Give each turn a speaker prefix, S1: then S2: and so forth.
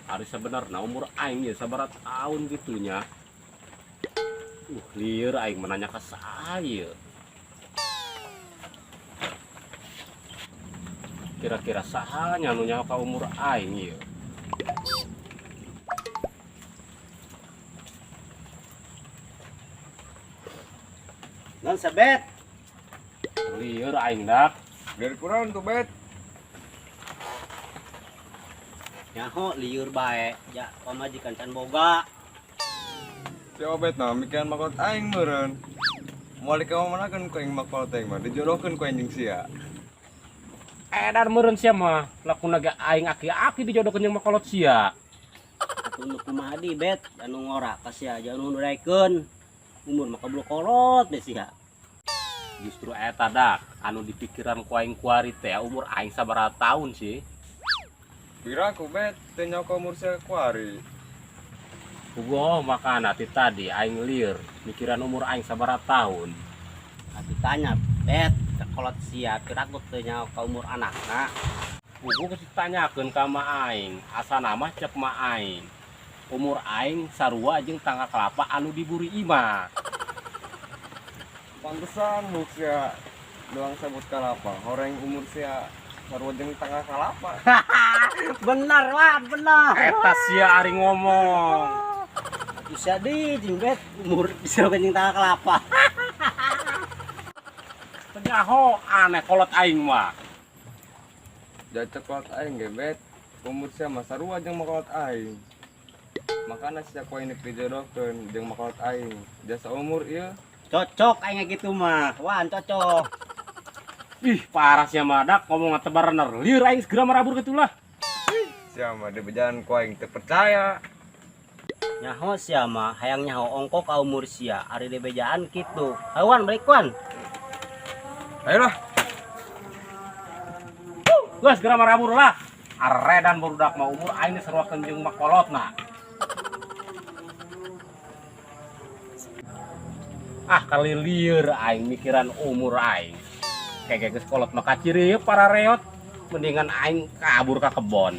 S1: Ari sebenarnya umur aing ya sabaraha tahun gitunya. Lieur aing menanya ke saya. Kira-kira sahanya nu nyaho ka umur aing ieu.
S2: Non sebet.
S1: Lieur aing dak.
S3: Biar kurang tuh bet.
S2: Nyaho lieur bae, ja pamajikan can boga.
S3: Si Obet nah mikiran makolot aing meureun. Moal dikamanakeun ku aing makolot aing mah, dijodohkeun ku anjing sia.
S1: Edan meureun sia mah, lakuna ge aing aki-aki dijodohkeun jeung makolot sia.
S2: Atuh nu kumaha di bet, anu ngora ka sia aja nu daekeun. Umur mah kabulu kolot deh sia.
S1: Justru eta dak anu dipikiran ku aing kuari teh umur aing sabaraha tahun sih.
S3: Pira ku bet teu nyaho ka umur sia kuari.
S1: Puguh makana ti tadi aing lieur mikiran umur aing sabaraha tahun.
S2: Atuh tanya bet ka kolot sia piraku teu nyaho ka umur anakna.
S1: Puguh geus ditanyakeun ka ma aing, asana mah cek ma aing. Umur aing sarua jeung tangka kelapa anu diburi imah.
S3: Pantesan huk sia doang sabut kalapa, horeng umur sia sarua jeung tangka kalapa.
S2: Benar Wan, benar.
S1: Eta sia ari ngomong.
S2: Bisa di jeung bet umur bisa jeung tangka kelapa.
S1: Teu nyaho aneh kolot aing mah.
S3: Jacek kolot aing ge bet, umur sia mah sarua jeung makolot aing. Makana sia ku aing dijodohkeun jeung makolot aing. Jasa umur ieu.
S2: Cocok aing gitu mah. Wan cocok.
S1: Ih, parah sia mah dak ngomong tebarener. Lieur aing segera marabur kitu lah.
S3: Sia mah dibejaan ku aing teu percaya.
S2: Nyaho sia mah hayang nyaho ongkok ka umur sia ari dibejaan kitu. Hayu Wan balik Wan.
S3: Ayolah.
S1: Geus segera marabur lah. Aredan barudak mah umur aing diseruakeun jeung makolotna. Ah kali lieur aing mikiran umur aing. Kayak geus kolot mah kaciri para reot. Mendingan aing kabur ka kebon.